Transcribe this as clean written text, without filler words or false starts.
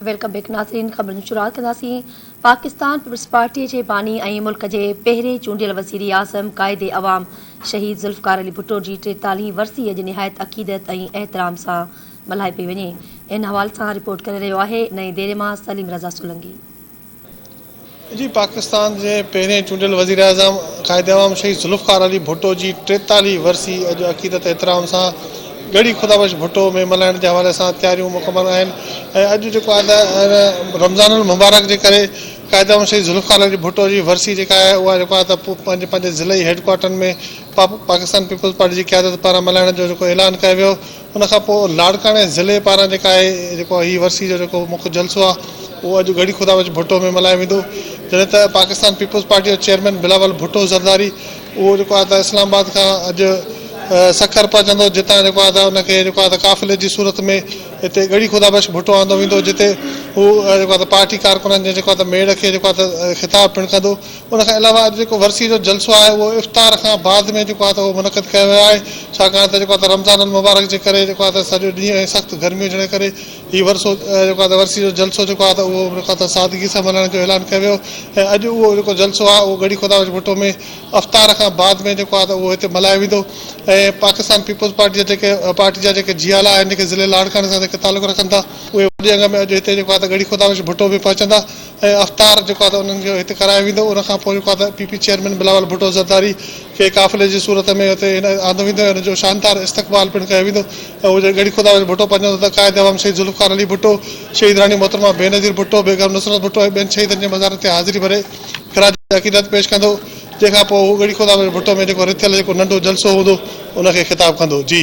Welcome back ناظرين خبرن جي شروعات ڪنداسين پاڪستان پيپلز پارٽي جي باني ۽ ملڪ جي پهرين چونڊيل وزير اعظم قائد عوام شهيد ذوالفقار علي ڀٽو جي ٽيتالهين ورسي اڄ نهايت عقيدت ۽ احترام سان ملهائي پئي وڃي ان حوالي سان رپورٽ ڪري رهيو آهي نئين ديري مان سليم رضا سولنگي. جي پاڪستان جي پهرين چونڊيل وزيراعظم قائد عوام شهيد ذوالفقار علي ڀٽو جي ٽيتاليهه ورسي اڄ عقيدت احترام سان ڳڙهي خدا بخش ڀٽو ۾ ملهائڻ جي حوالي سان تياريون مڪمل آهن ۽ اڄ جيڪو آهي ته رمضان المبارڪ جي ڪري قائد عوام شهيد ذوالفقار علي ڀٽو جي ورسي جيڪا آهي اها جيڪو آهي ته پنهنجي پنهنجي ضلعي هيڊ ڪوارٽرن ۾ پاڪستان پيپلز پارٽي جي قيادت پاران ملهائڻ جو جيڪو اعلان ڪيو ويو ان کان پوء لاڙڪاڻي ضلعي پاران جيڪا آهي جيڪو هي ورسي جو جيڪو مک جلسو آهي اهو اڄ ڳڙهي خدا بخش ڀٽو ۾ ملهايو ويندو جڏهن ته پاڪستان پيپلز پارٽي جو چيئرمين بلاول ڀٽو زرداري اهو جيڪو آهي ته اسلام آباد کان اڄ سکر پهچندو جتان جيڪو آهي ته ان کي جيڪو آهي ته قافلي جي صورت ۾ هتي ڳڙهي خدا بخش ڀٽو آندو ويندو جتي هو جيڪو آهي ته پارٽي ڪارڪنن جي جيڪو آهي ته ميڙ کي جيڪو آهي ته خطاب پڻ ڪندو. ان کان علاوه اڄ جيڪو ورسي جو جلسو آهي اهو افطار کان بعد ۾ جيڪو آهي ته اهو منعقد ڪيو ويو آهي ڇاڪاڻ ته جيڪو آهي ته رمضان المبارڪ جي ڪري جيڪو آهي ته سڄو ڏينهن ۽ سخت گرمي هجڻ جي ڪري هي ورسو جيڪو آهي ته ورسي جو جلسو جيڪو آهي ته اهو جيڪو آهي ته سادگي سان ملهائڻ جو اعلان ڪيو ويو ۽ اڄ اهو جيڪو جلسو آهي اهو ڳڙهي خدا بخش ڀٽو ۾ افطار کان بعد ۾ جيڪو آهي ته اهو هتي ملهايو ويندو ۽ پاڪستان پيپلز پارٽي جا جيڪي پارٽي جا جيڪي جيالا آهن جيڪي ضلعي لاڙڪاڻي سان جيڪي تعلق رکن ٿا اهي وڏي انگ ۾ اڄ هتي جيڪو آهي ته ڳڙهي خدا بخش ڀٽو ۾ پهچندا ۽ افطار جيڪو آهي ته انهن کي هتي ڪرايو ويندو ان کان پوء جيڪو آهي ته P P chairman Bilawal Bhutto Zardari کي قافلي جي صورت ۾ هتي هن آندو ويندو ۽ ان جو شاندار استقبال پڻ ڪيو ويندو ۽ هو جڏهن ڳڙهي خدا بخش ڀٽو پهچندو ته قائد عوام شهيد ذوالفقار علي ڀٽو، شهيد راڻي محترمه بينظير ڀٽو، بيگم نصرت ڀٽو ۽ ٻين شهيدن جي مزارن تي حاضري ڀري خراج عقيدت پيش ڪندو جنهن کان پوء هو ڳڙهي خدا بخش ڀٽو ۾ جيڪو رٿيل جيڪو ننڍو جلسو هوندو ان کي خطاب ڪندو. جي.